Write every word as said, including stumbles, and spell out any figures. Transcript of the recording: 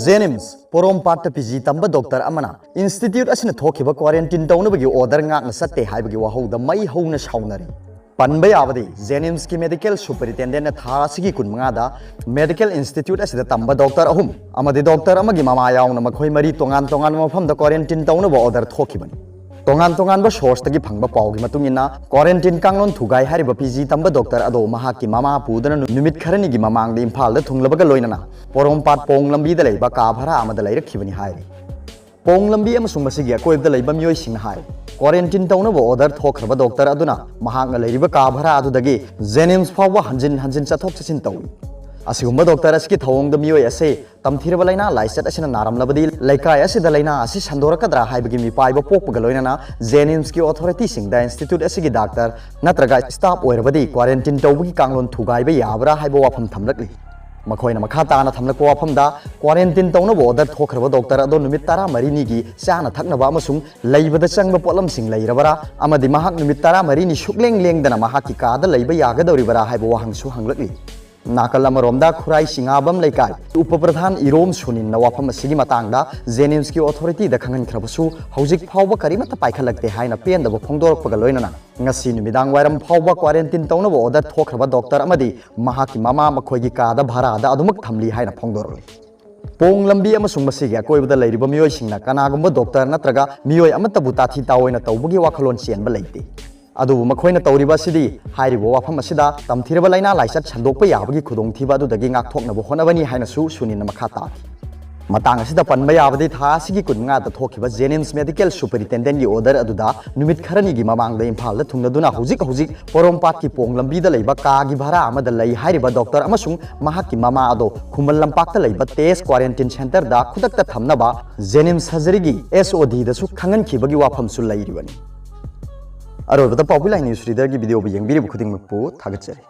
ꯖꯦꯅꯤꯝꯁ ꯄꯣꯔꯣꯝꯄꯥꯠꯇ P G ꯇꯝꯕ doctor ꯑꯃꯅ institute ꯑꯁꯤꯅ ꯊꯣꯛꯈꯤꯕ ꯀ꯭ꯋꯥꯔꯦꯟꯇꯤꯟ ꯇꯧꯅꯕꯒꯤ ꯑꯣꯔꯗꯔ ꯉꯥꯛꯅ ꯆꯠꯇꯦ ꯍꯥꯏꯕꯒꯤ ꯋꯥꯍꯧꯗ ꯃꯩ ꯍꯧꯅ ꯁꯥꯎꯅꯔꯤ꯫ ꯄꯟꯕ ꯌꯥꯕꯗꯤ, ꯖꯦꯅꯤꯝꯁꯀꯤ ꯃꯦꯗꯤꯀꯦꯜ ꯁꯨꯄꯔꯤꯟꯇꯦꯟꯗꯦꯟꯠꯅ ꯊꯥ ꯑꯁꯤꯒꯤ ꯀꯨꯟꯃꯉꯥꯗ ꯃꯦꯗꯤꯀꯦꯜ ꯏꯟꯁꯇꯤꯇ꯭ꯌꯨꯠ ꯑꯁꯤꯗ ꯇꯝꯕ ꯗꯣꯛꯇꯔ ꯑꯍꯨꯝ ꯑꯃꯗꯤ ꯗꯣꯛꯇꯔ ꯑꯃꯒꯤ ꯃꯃꯥ ꯌꯥꯎꯅ ꯃꯈꯣꯏ ꯃꯔꯤ ꯇꯣꯉꯥꯟ ꯇꯣꯉꯥꯟꯕ ꯃꯐꯝꯗ ꯀ꯭ꯋꯥꯔꯦꯟꯇꯤꯟ ꯇꯧꯅꯕ ꯑꯣꯔꯗꯔ ꯊꯣꯛꯈꯤꯕꯅꯤ꯫ ꯇꯣꯉꯥꯟ ꯇꯣꯉꯥꯟꯕ ꯁꯣꯔꯁꯇꯒꯤ ꯐꯪꯕ ꯄꯥꯎꯒꯤ ꯃꯇꯨꯡ ꯏꯟꯅ, ꯀ꯭ꯋꯥꯔꯦꯟꯇꯤꯟ ꯀꯥꯡꯂꯣꯟ ꯊꯨꯒꯥꯏ ꯍꯥꯏꯔꯤꯕ ꯄꯤ ꯖꯤ ꯇꯝꯕ ꯗꯣꯛꯇꯔ ꯑꯗꯣ ꯃꯍꯥꯛꯀꯤ ꯃꯃꯥ ꯄꯨꯗꯨꯅ ꯅꯨꯃꯤꯠ ꯈꯔꯅꯤꯒꯤ ꯃꯃꯥꯡꯗ ꯏꯝꯐꯥꯜꯗ ꯊꯨꯡꯂꯕꯒ ꯂꯣꯏꯅꯅ ꯄꯣꯔꯣꯝꯄꯥꯠ ꯄꯣꯡ ꯂꯝꯕꯤꯗ ꯂꯩꯕ ꯀꯥ ꯚꯔꯥ ꯑꯃꯗ ꯂꯩꯔꯛꯈꯤꯕꯅꯤ ꯍꯥꯏꯔꯤ꯫ ꯄꯣꯡ ꯂꯝꯕꯤ ꯑꯃꯁꯨꯡ ꯃꯁꯤꯒꯤ ꯑꯀꯣꯏꯕꯗ ꯂꯩꯕ ꯃꯤꯑꯣꯏꯁꯤꯡꯅ ꯍꯥꯏ, ꯀ꯭ꯋꯥꯔꯦꯟꯇꯤꯟ ꯇꯧꯅꯕ ꯑꯣꯔꯗꯔ ꯊꯣꯛꯈ꯭ꯔꯕ ꯗꯣꯛꯇꯔ ꯑꯗꯨꯅ ꯃꯍꯥꯛꯅ ꯂꯩꯔꯤꯕ ꯀꯥ ꯚꯔꯥ ꯑꯗꯨꯗꯒꯤ ꯖꯦꯅꯤꯝꯁ ꯐꯥꯎꯕ ꯍꯟꯖꯤꯟ ꯍꯟꯖꯤꯟ ꯆꯠꯊꯣꯛ ꯆꯠꯁꯤꯟ ꯇꯧꯏ꯫ ꯑꯁꯤꯒꯨꯝꯕ ꯗꯣꯛꯇꯔ ꯑꯁꯤꯒꯤ ꯊꯧꯑꯣꯡꯗ ꯃꯤꯑꯣꯏ ꯑꯁꯤ ꯇꯝꯊꯤꯔꯕ ꯂꯥꯏꯅꯥ ꯂꯥꯏꯆꯠ ꯑꯁꯤꯅ ꯅꯥꯔꯝꯂꯕꯗꯤ ꯂꯩꯀꯥꯏ ꯑꯁꯤꯗ ꯂꯥꯏꯅꯥ ꯑꯁꯤ ꯁꯟꯗꯣꯔꯛꯀꯗ꯭ꯔꯥ ꯍꯥꯏꯕꯒꯤ ꯃꯤꯄꯥꯏꯕ ꯄꯣꯛꯄꯒ ꯂꯣꯏꯅꯅ ꯖꯦꯅꯤꯝꯁꯀꯤ ꯑꯣꯊꯣꯔꯤꯇꯤꯁꯤꯡꯗ ꯏꯟꯁꯇꯤꯇ꯭ꯌꯨꯠ ꯑꯁꯤꯒꯤ ꯗꯥꯛꯇꯔ ꯅꯠꯇ꯭ꯔꯒ ꯁ꯭ꯇꯥꯐ ꯑꯣꯏꯔꯕꯗꯤ ꯀ꯭ꯋꯥꯔꯦꯟꯇꯤꯟ ꯇꯧꯕꯒꯤ ꯀꯥꯡꯂꯣꯟ ꯊꯨꯒꯥꯏꯕ ꯌꯥꯕ꯭ꯔꯥ ꯍꯥꯏꯕ ꯋꯥꯐꯝ ꯊꯝꯂꯛꯂꯤ꯫ ꯃꯈꯣꯏꯅ ꯃꯈꯥ ꯇꯥꯅ ꯊꯝꯂꯛꯄ ꯋꯥꯐꯝꯗ, ꯀ꯭ꯋꯥꯔꯦꯟꯇꯤꯟ ꯇꯧꯅꯕ ꯑꯣꯔꯗꯔ ꯊꯣꯛꯈ꯭ꯔꯕ ꯗꯣꯛꯇꯔ ꯑꯗꯣ ꯅꯨꯃꯤꯠ ꯇꯔꯥꯃꯔꯤꯅꯤꯒꯤ ꯆꯥꯅ ꯊꯛꯅꯕ ꯑꯃꯁꯨꯡ ꯂꯩꯕꯗ ꯆꯪꯕ ꯄꯣꯠꯂꯝꯁꯤꯡ ꯂꯩꯔꯕꯔꯥ ꯑꯃꯗꯤ ꯃꯍꯥꯛ ꯅꯨꯃꯤꯠ ꯇꯔꯥꯃꯔꯤꯅꯤ ꯁꯨꯛꯂꯦꯡ ꯂꯦꯡꯗꯅ ꯃꯍꯥꯛꯀꯤ ꯀꯥꯗ ꯂꯩꯕ ꯌꯥꯒꯗꯧꯔꯤꯕꯔꯥ ꯍꯥꯏꯕ ꯋꯥꯍꯪꯁꯨ ꯍꯪꯂꯛꯂꯤ꯫ ꯅꯥꯀꯜ ꯑꯃꯔꯣꯝꯗ ꯈꯨꯔꯥꯏ ꯁꯤꯡꯉꯥꯕꯝ ꯂꯩꯀꯥꯏ ꯎꯄ ꯄ꯭ꯔꯙꯥꯟ ꯏꯔꯣꯝ ꯁꯨꯅꯤꯟꯅ ꯋꯥꯐꯝ ꯑꯁꯤꯒꯤ ꯃꯇꯥꯡꯗ ꯖꯦꯅꯤꯝꯁꯀꯤ ꯑꯣꯊꯣꯔꯤꯇꯤꯗ ꯈꯪꯍꯟꯈ꯭ꯔꯕꯁꯨ ꯍꯧꯖꯤꯛ ꯐꯥꯎꯕ ꯀꯔꯤꯃꯠꯇ ꯄꯥꯏꯈꯠꯂꯛꯇꯦ ꯍꯥꯏꯅ ꯄꯦꯟꯗꯕ ꯐꯣꯡꯗꯣꯔꯛꯄꯒ ꯂꯣꯏꯅꯅ ꯉꯁꯤ ꯅꯨꯃꯤꯗꯥꯡ ꯋꯥꯏꯔꯝ ꯐꯥꯎꯕ ꯀ꯭ꯋꯥꯔꯦꯟꯇꯤꯟ ꯇꯧꯅꯕ ꯑꯣꯔꯗꯔ ꯊꯣꯛꯈ꯭ꯔꯕ ꯗꯣꯛꯇꯔ ꯑꯃꯗꯤ ꯃꯍꯥꯛꯀꯤ ꯃꯃꯥ ꯃꯈꯣꯏꯒꯤ ꯀꯥꯗ ꯚꯔꯥꯗ ꯑꯗꯨꯃꯛ ꯊꯝꯂꯤ ꯍꯥꯏꯅ ꯐꯣꯡꯗꯣꯔꯛꯂꯤ꯫ ꯄꯣꯡ ꯂꯝꯕꯤ ꯑꯃꯁꯨꯡ ꯃꯁꯤꯒꯤ ꯑꯀꯣꯏꯕꯗ ꯂꯩꯔꯤꯕ ꯃꯤꯑꯣꯏꯁꯤꯡꯅ ꯀꯅꯥꯒꯨꯝꯕ ꯗꯣꯛꯇꯔ ꯅꯠꯇ꯭ꯔꯒ ꯃꯤꯑꯣꯏ ꯑꯃꯠꯇꯕꯨ ꯇꯥꯊꯤ ꯇꯥꯑꯣꯏꯅ ꯇꯧꯕꯒꯤ ꯋꯥꯈꯜꯂꯣꯟ ꯆꯦꯟꯕ ꯂꯩꯇꯦ꯫ ꯑꯗꯨꯕꯨ ꯃꯈꯣꯏꯅ ꯇꯧꯔꯤꯕ ꯑꯁꯤꯗꯤ ꯍꯥꯏꯔꯤꯕ ꯋꯥꯐꯝ ꯑꯁꯤꯗ ꯇꯝꯊꯤꯔꯕ ꯂꯥꯏꯅꯥ ꯂꯥꯏꯆꯠ ꯁꯟꯗꯣꯛꯄ ꯌꯥꯕꯒꯤ ꯈꯨꯗꯣꯡꯊꯤꯕ ꯑꯗꯨꯗꯒꯤ ꯉꯥꯛꯊꯣꯛꯅꯕ ꯍꯣꯠꯅꯕꯅꯤ ꯍꯥꯏꯅꯁꯨ ꯁꯨꯅꯤꯟꯅ ꯃꯈꯥ ꯇꯥꯈꯤ꯫ ꯃꯇꯥꯡ ꯑꯁꯤꯗ ꯄꯟꯕ ꯌꯥꯕꯗꯤ ꯊꯥ ꯑꯁꯤꯒꯤ ꯀꯨꯟꯃꯉꯥꯗ ꯊꯣꯛꯈꯤꯕ ꯖꯦꯅꯤꯝꯁ ꯃꯦꯗꯤꯀꯦꯜ ꯁꯨꯄꯔꯤꯟꯇꯦꯟꯗꯦꯟꯒꯤ ꯑꯣꯔꯗꯔ ꯑꯗꯨꯗ ꯅꯨꯃꯤꯠ ꯈꯔꯅꯤꯒꯤ ꯃꯃꯥꯡꯗ ꯏꯝꯐꯥꯜꯗ ꯊꯨꯡꯂꯗꯨꯅ ꯍꯧꯖꯤꯛ ꯍꯧꯖꯤꯛ ꯄꯣꯔꯣꯝꯄꯥꯠꯀꯤ ꯄꯣꯡ ꯂꯝꯕꯤꯗ ꯂꯩꯕ ꯀꯥꯒꯤ ꯚꯔꯥ ꯑꯃꯗ ꯂꯩ ꯍꯥꯏꯔꯤꯕ ꯗꯣꯛꯇꯔ ꯑꯃꯁꯨꯡ ꯃꯍꯥꯛꯀꯤ ꯃꯃꯥ ꯑꯗꯣ ꯈꯨꯃꯟ ꯂꯝꯄꯥꯛꯇ ꯂꯩꯕ ꯇꯦꯖ ꯀ꯭ꯋꯥꯔꯦꯟꯇꯤꯟ ꯁꯦꯟꯇꯔꯗ ꯈꯨꯗꯛꯇ ꯊꯝꯅꯕ ꯖꯦꯅꯤꯝꯁ ꯁꯔꯖꯔꯤꯒꯤ ꯑꯦꯁ ꯑꯣ ꯗꯤꯗꯁꯨ ꯈꯪꯍꯟꯈꯤꯕꯒꯤ ꯋꯥꯐꯝꯁꯨ ꯂꯩꯔꯤꯕꯅꯤ꯫ ꯑꯔꯣꯏꯕꯗ ꯄꯥꯎꯕꯤ ꯂꯥꯏ ꯅ꯭ꯌꯨꯁ ꯔꯤꯗꯔꯒꯤ ꯚꯤꯗꯤꯑꯣꯕꯨ ꯌꯦꯡꯕꯤꯔꯤꯕ ꯈꯨꯗꯤꯡꯃꯛꯄꯨ ꯊꯥꯒꯠꯆꯔꯤ꯫